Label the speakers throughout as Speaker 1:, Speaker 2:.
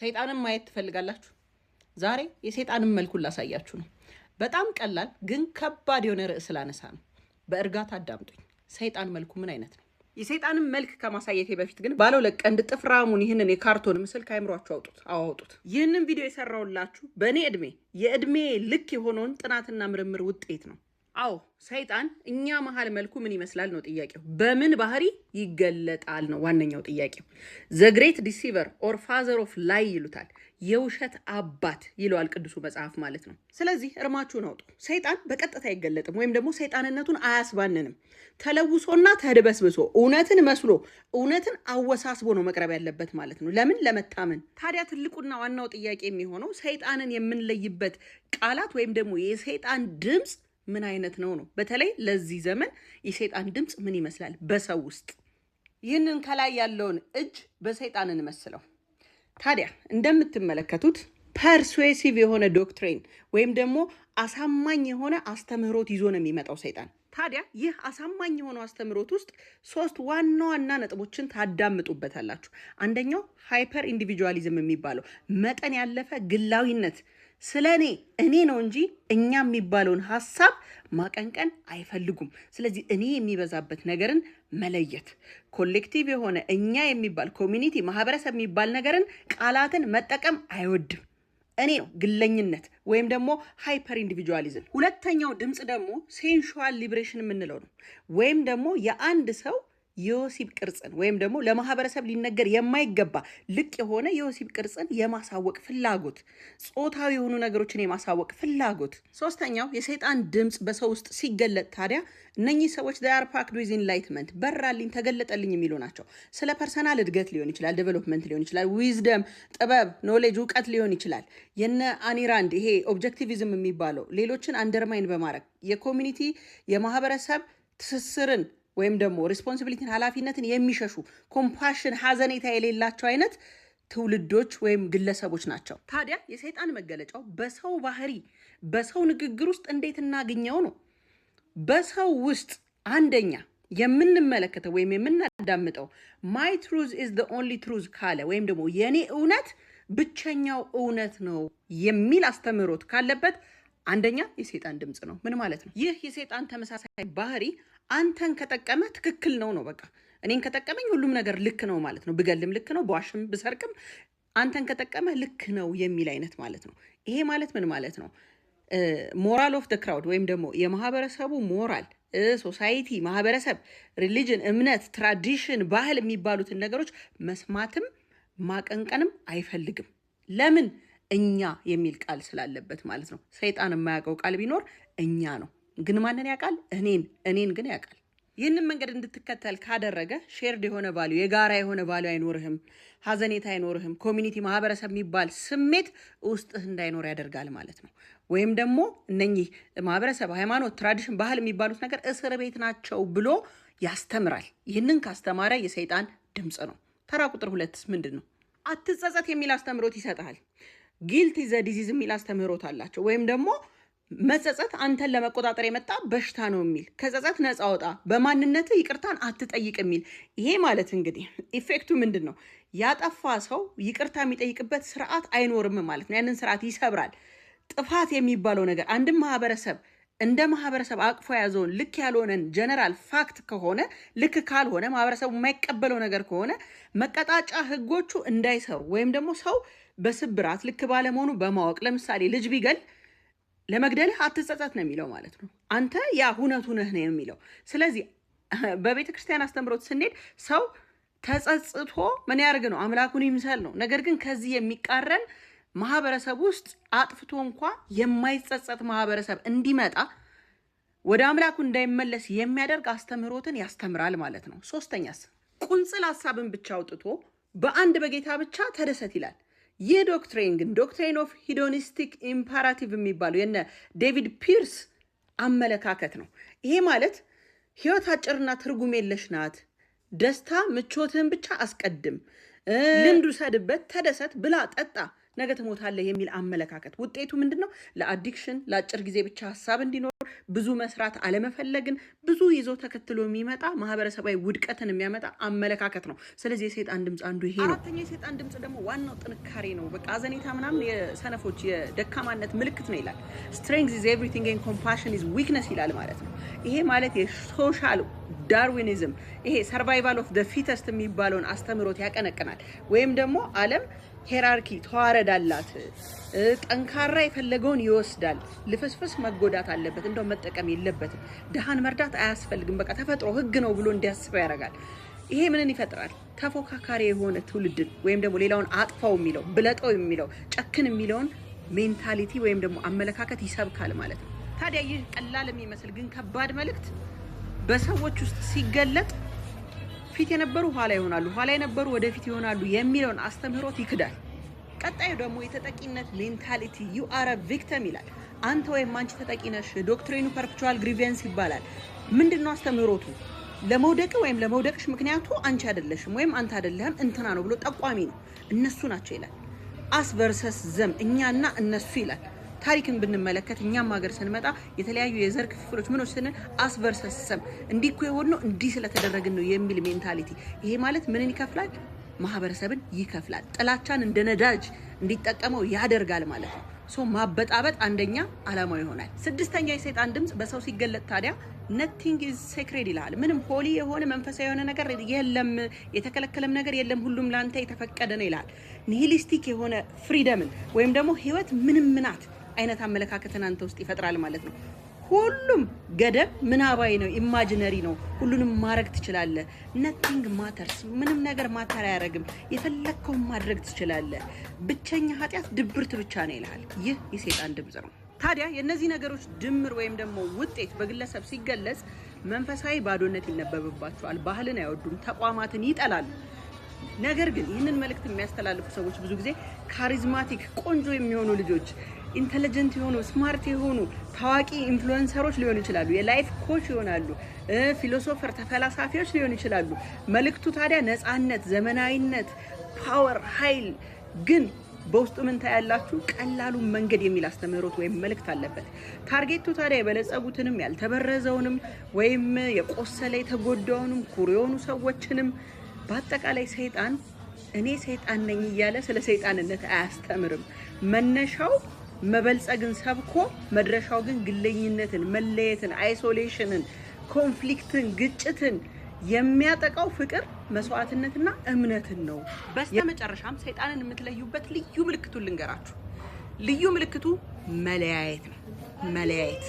Speaker 1: ሰይጣንን ማየት ትፈልጋላችሁ? ዛሬ የሰይጣንን መልኩን ላሳያችሁ ነው። በጣም ቀላል ግን ከባድ የሆነ ርዕስ ላነሳ ነው። በእርጋታ አዳምጡኝ። ሰይጣን መልኩ ምን አይነት ነው? የሰይጣንን መልክ ከማሳየቴ በፊት ግን ባለ ሁለት ቀንድ ጥፍራሙን ይህንን የካርቶን ምስል ከአይምሯችሁ አውጡት። አውጡት። ይህንን ቪዲዮ የሰራሁላችሁ በእኔ እድሜ የእድሜ ልክ የሆነውን ጥናትና ምርምር ውጤት ነው። አዎ፣ ሰይጣን እኛ መሀል መልኩ ምን ይመስላል ነው ጥያቄው። በምን ባህሪ ይገለጣል ነው ዋነኛው ጥያቄው። The great deceiver or father of lie ይሉታል። የውሸት አባት ይለዋል ቅዱሱ መጽሐፍ ማለት ነው። ስለዚህ እርማችሁን አውጡ። ሰይጣን በቀጥታ አይገለጥም ወይም ደግሞ ሰይጣንነቱን አያስባንንም። ተለውሶና ተድበስብሶ፣ እውነትን መስሎ፣ እውነትን አወሳስቦ ነው መቅረብ ያለበት ማለት ነው። ለምን? ለመታመን። ታዲያ ትልቁና ዋናው ጥያቄ የሚሆነው ሰይጣንን የምንለይበት ቃላት ወይም ደግሞ የሰይጣን ድምፅ ምን አይነት ነው ነው። በተለይ ለዚህ ዘመን የሰይጣን ድምፅ ምን ይመስላል በሰው ውስጥ? ይህንን ከላይ ያለውን እጅ በሰይጣን እንመስለው። ታዲያ እንደምትመለከቱት persuasive የሆነ doctrine ወይም ደግሞ አሳማኝ የሆነ አስተምህሮት ይዞ ነው የሚመጣው ሰይጣን። ታዲያ ይህ አሳማኝ የሆነው አስተምህሮት ውስጥ ሶስት ዋና ዋና ነጥቦችን ታዳምጡበታላችሁ። አንደኛው hyper individualism የሚባለው፣ መጠን ያለፈ ግላዊነት፣ ስለ እኔ እኔ ነው እንጂ እኛ የሚባለውን ሀሳብ ማቀንቀን አይፈልጉም። ስለዚህ እኔ የሚበዛበት ነገርን መለየት፣ collective የሆነ እኛ የሚባል community፣ ማህበረሰብ የሚባል ነገርን ቃላትን መጠቀም አይወድም። እኔ ነው፣ ግለኝነት ወይም ደግሞ hyper individualism። ሁለተኛው ድምፅ ደግሞ sensual liberation የምንለው ነው። ወይም ደግሞ የአንድ ሰው የወሲብ ቅርጽን ወይም ደግሞ ለማህበረሰብ ሊነገር የማይገባ ልቅ የሆነ የወሲብ ቅርጽን የማሳወቅ ፍላጎት፣ ጾታዊ የሆኑ ነገሮችን የማሳወቅ ፍላጎት። ሶስተኛው የሰይጣን ድምፅ በሰው ውስጥ ሲገለጥ ታዲያ እነኚህ ሰዎች are packed with enlightenment፣ በራልኝ፣ ተገለጠልኝ የሚሉ ናቸው። ስለ personal እድገት ሊሆን ይችላል፣ development ሊሆን ይችላል፣ wisdom፣ ጥበብ፣ knowledge፣ እውቀት ሊሆን ይችላል። የነ አይን ራንድ ይሄ objectivism የሚባለው፣ ሌሎችን undermine በማድረግ የ community፣ የማህበረሰብ ትስስርን ወይም ደግሞ responsibility ን፣ ኃላፊነትን የሚሸሹ፣ compassion፣ ሀዘኔታ የሌላቸው አይነት ትውልዶች ወይም ግለሰቦች ናቸው። ታዲያ የሰይጣን መገለጫው በሰው ባህሪ፣ በሰው ንግግር ውስጥ እንዴት እናግኘው ነው። በሰው ውስጥ አንደኛ የምንመለከተው ወይም የምናዳምጠው "my truth is the only truth" ካለ ወይም ደግሞ የእኔ እውነት ብቸኛው እውነት ነው የሚል አስተምህሮት ካለበት አንደኛ የሰይጣን ድምፅ ነው። ምን ማለት ነው? ይህ የሰይጣን ተመሳሳይ ባህሪ አንተን ከጠቀመ ትክክል ነው ነው። በቃ እኔን ከጠቀመኝ ሁሉም ነገር ልክ ነው ማለት ነው። ብገልም ልክ ነው፣ ብዋሽም ብሰርቅም አንተን ከጠቀመ ልክ ነው የሚል አይነት ማለት ነው። ይሄ ማለት ምን ማለት ነው? Moral of the crowd ወይም ደግሞ የማህበረሰቡ ሞራል፣ society፣ ማህበረሰብ፣ religion፣ እምነት፣ tradition፣ ባህል የሚባሉትን ነገሮች መስማትም ማቀንቀንም አይፈልግም። ለምን? እኛ የሚል ቃል ስላለበት ማለት ነው። ሰይጣን የማያውቀው ቃል ቢኖር እኛ ነው። ግን ማንን ያውቃል? እኔን። እኔን ግን ያውቃል። ይህንን መንገድ እንድትከተል ካደረገ shared የሆነ value፣ የጋራ የሆነ value አይኖርህም፣ ሀዘኔታ አይኖርህም፣ community፣ ማህበረሰብ የሚባል ስሜት ውስጥህ እንዳይኖር ያደርጋል ማለት ነው። ወይም ደግሞ እነኚህ ማህበረሰብ፣ ሃይማኖት፣ tradition፣ ባህል የሚባሉት ነገር እስር ቤት ናቸው ብሎ ያስተምራል። ይህንን ካስተማረ የሰይጣን ድምፅ ነው። ተራ ቁጥር ሁለትስ ምንድን ነው? አትጸጸት የሚል አስተምህሮት ይሰጥሃል። Guilt is a disease የሚል አስተምህሮት አላቸው። ወይም ደግሞ መጸጸት አንተን ለመቆጣጠር የመጣ በሽታ ነው የሚል፣ ከጸጸት ነፃ ውጣ፣ በማንነትህ ይቅርታን አትጠይቅ የሚል። ይሄ ማለት እንግዲህ effect ኡ ምንድን ነው? ያጠፋ ሰው ይቅርታ የሚጠይቅበት ስርዓት አይኖርም ማለት ነው። ያንን ስርዓት ይሰብራል። ጥፋት የሚባለው ነገር አንድም ማህበረሰብ እንደ ማህበረሰብ አቅፎ የያዘውን ልክ ያልሆነን general fact ከሆነ፣ ልክ ካልሆነ፣ ማህበረሰቡ የማይቀበለው ነገር ከሆነ መቀጣጫ ህጎቹ እንዳይሰሩ ወይም ደግሞ ሰው በስብራት ልክ ባለመሆኑ በማወቅ፣ ለምሳሌ ልጅ ቢገል ለመግደልህ አትጸጸት ነው የሚለው ማለት ነው። አንተ ያ ሁነቱ ነህ ነው የሚለው። ስለዚህ በቤተ ክርስቲያን አስተምህሮት ስንሄድ ሰው ተጸጽቶ ምን ያደርግ ነው? አምላኩን ይምሰል ነው። ነገር ግን ከዚህ የሚቃረን ማህበረሰብ ውስጥ አጥፍቶ እንኳ የማይጸጸት ማህበረሰብ እንዲመጣ፣ ወደ አምላኩ እንዳይመለስ የሚያደርግ አስተምህሮትን ያስተምራል ማለት ነው። ሶስተኛስ ቁንጽል ሀሳብን ብቻ አውጥቶ በአንድ በጌታ ብቻ ተደሰት ይላል። ይህ doctrine ግን doctrine of hedonistic imperative የሚባለው የነ ዴቪድ ፒርስ አመለካከት ነው። ይሄ ማለት ህይወት አጭርና ትርጉም የለሽ ናት። ደስታ ምቾትህን ብቻ አስቀድም፣ ልምድ ውሰድበት፣ ተደሰት፣ ብላ፣ ጠጣ፣ ነገ ትሞታለህ የሚል አመለካከት። ውጤቱ ምንድን ነው? ለ addiction፣ ለአጭር ጊዜ ብቻ ሀሳብ እንዲኖር ብዙ መስራት አለመፈለግን ብዙ ይዞ ተከትሎ የሚመጣ ማህበረሰባዊ ውድቀትን የሚያመጣ አመለካከት ነው። ስለዚህ የሰይጣን ድምፅ አንዱ ይሄ ነው። አራተኛው የሰይጣን ድምፅ ደግሞ ዋናው ጥንካሬ ነው። በቃ አዘኔታ ምናምን የሰነፎች የደካማነት ምልክት ነው ይላል። "Strength is everything and compassion is weakness" ይላል ማለት ነው። ይሄ ማለት የ social Darwinism፣ ይሄ survival of the fittest የሚባለውን አስተምህሮት ያቀነቅናል። ወይም ደግሞ ዓለም hierarchy ተዋረድ አላት። ጠንካራ የፈለገውን ይወስዳል። ልፍስፍስ መጎዳት አለበት፣ እንደው መጠቀም የለበትም። ድሃን መርዳት አያስፈልግም፣ በቃ ተፈጥሮ ህግ ነው ብሎ እንዲያስበው ያደርጋል። ይሄ ምንን ይፈጥራል? ተፎካካሪ የሆነ ትውልድን ወይም ደግሞ ሌላውን አጥፋው የሚለው፣ ብለጠው የሚለው፣ ጨክን የሚለውን mentality ወይም ደግሞ አመለካከት ይሰብካል ማለት ነው። ታዲያ ይህ ቀላል የሚመስል ግን ከባድ መልእክት በሰዎች ውስጥ ሲገለጥ ፊት የነበሩ ኋላ ይሆናሉ፣ ኋላ የነበሩ ወደፊት ይሆናሉ የሚለውን አስተምህሮት ይክዳል። ቀጣዩ ደግሞ የተጠቂነት mentality፣ "You are a victim" ይላል። አንተ ወይም አንቺ ተጠቂ ነሽ። Doctrine ኑ perpetual grievance ይባላል። ምንድን ነው አስተምህሮቱ? ለመውደቅ ወይም ለመውደቅሽ ምክንያቱ አንቺ አይደለሽም ወይም አንተ አይደለህም፣ እንትና ነው ብሎ ጠቋሚ ነው። እነሱ ናቸው ይላል። Us versus them፣ እኛና እነሱ ይላል። ታሪክን ብንመለከት እኛም ሀገር ስንመጣ የተለያዩ የዘር ክፍፍሎች ምኖች ስንል us versus them፣ እንዲህ እኮ የሆነው እንዲህ ስለተደረግን ነው የሚል mentality። ይሄ ማለት ምንን ይከፍላል? ማህበረሰብን ይከፍላል። ጥላቻን እንደ ነዳጅ እንዲጠቀመው ያደርጋል ማለት ነው። So ማበጣበጥ አንደኛ አላማው ይሆናል። ስድስተኛ የሰይጣን ድምፅ በሰው ሲገለጥ ታዲያ "Nothing is sacred" ይልሃል። ምንም holy የሆነ መንፈሳዊ የሆነ ነገር የለም፣ የተከለከለም ነገር የለም፣ ሁሉም ለአንተ የተፈቀደ ነው ይልሃል። Nihilistic የሆነ freedom ን ወይም ደግሞ ህይወት ምንም ናት አይነት አመለካከትን አንተ ውስጥ ይፈጥራል ማለት ነው። ሁሉም ገደብ ምናባዊ ነው፣ imaginary ነው። ሁሉንም ማድረግ ትችላለህ። Nothing matters፣ ምንም ነገር matter አያደርግም። የፈለግከውን ማድረግ ትችላለህ። ብቸኛ ኃጢአት ድብርት ብቻ ነው ይልሃል። ይህ የሰይጣን ድምፅ ነው። ታዲያ የእነዚህ ነገሮች ድምር ወይም ደግሞ ውጤት በግለሰብ ሲገለጽ መንፈሳዊ ባዶነት ይነበብባቸዋል። ባህልን አይወዱም፣ ተቋማትን ይጠላሉ። ነገር ግን ይህንን መልእክት የሚያስተላልፉ ሰዎች ብዙ ጊዜ charismatic፣ ቆንጆ የሚሆኑ ልጆች፣ intelligent የሆኑ፣ smart የሆኑ ታዋቂ influencer ኦች ሊሆኑ ይችላሉ። የ life coach ይሆናሉ። Philosopher፣ ተፈላሳፊዎች ሊሆኑ ይችላሉ። መልእክቱ ታዲያ ነፃነት፣ ዘመናዊነት፣ power፣ ኃይል፣ ግን በውስጡ ምን ታያላችሁ? ቀላሉን መንገድ የሚል አስተምህሮት ወይም መልእክት አለበት። Target ኡ ታዲያ የበለጸጉትንም፣ ያልተበረዘውንም ወይም የቆሰለ የተጎዳውንም፣ ኩሩ የሆኑ ሰዎችንም፣ በአጠቃላይ ሰይጣን እኔ ሰይጣን ነኝ እያለ ስለ ሰይጣንነት አያስተምርም። መነሻው መበልጸግን ሰብኮ መድረሻው ግን ግለኝነትን፣ መለየትን፣ isolation ን፣ conflict ን፣ ግጭትን፣ የሚያጠቃው ፍቅር፣ መስዋዕትነትና እምነትን ነው። በስተመጨረሻም ሰይጣንን የምትለዩበት ልዩ ምልክቱን ልንገራችሁ። ልዩ ምልክቱ መለያየት ነው። መለያየት፣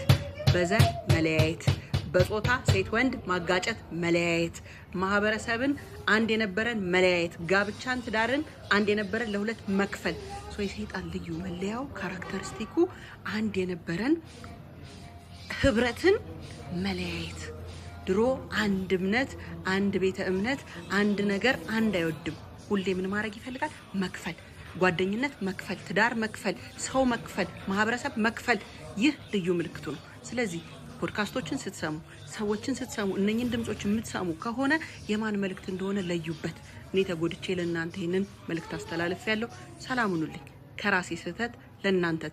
Speaker 1: በዘር መለያየት፣ በጾታ ሴት ወንድ ማጋጨት፣ መለያየት፣ ማህበረሰብን አንድ የነበረን መለያየት፣ ጋብቻን፣ ትዳርን አንድ የነበረን ለሁለት መክፈል። So የሰይጣን ልዩ መለያው characteristic ኡ አንድ የነበረን ህብረትን መለያየት። ድሮ አንድ እምነት፣ አንድ ቤተ እምነት፣ አንድ ነገር አንድ አይወድም። ሁሌ ምን ማድረግ ይፈልጋል? መክፈል። ጓደኝነት መክፈል፣ ትዳር መክፈል፣ ሰው መክፈል፣ ማህበረሰብ መክፈል። ይህ ልዩ ምልክቱ ነው። ስለዚህ ፖድካስቶችን ስትሰሙ፣ ሰዎችን ስትሰሙ፣ እነኝን ድምፆች የምትሰሙ ከሆነ የማን መልእክት እንደሆነ ለዩበት። እኔ ተጎድቼ ለእናንተ ይህንን መልእክት አስተላልፌያለሁ። ሰላም ሁኑልኝ። ከራሴ ስህተት ለእናንተ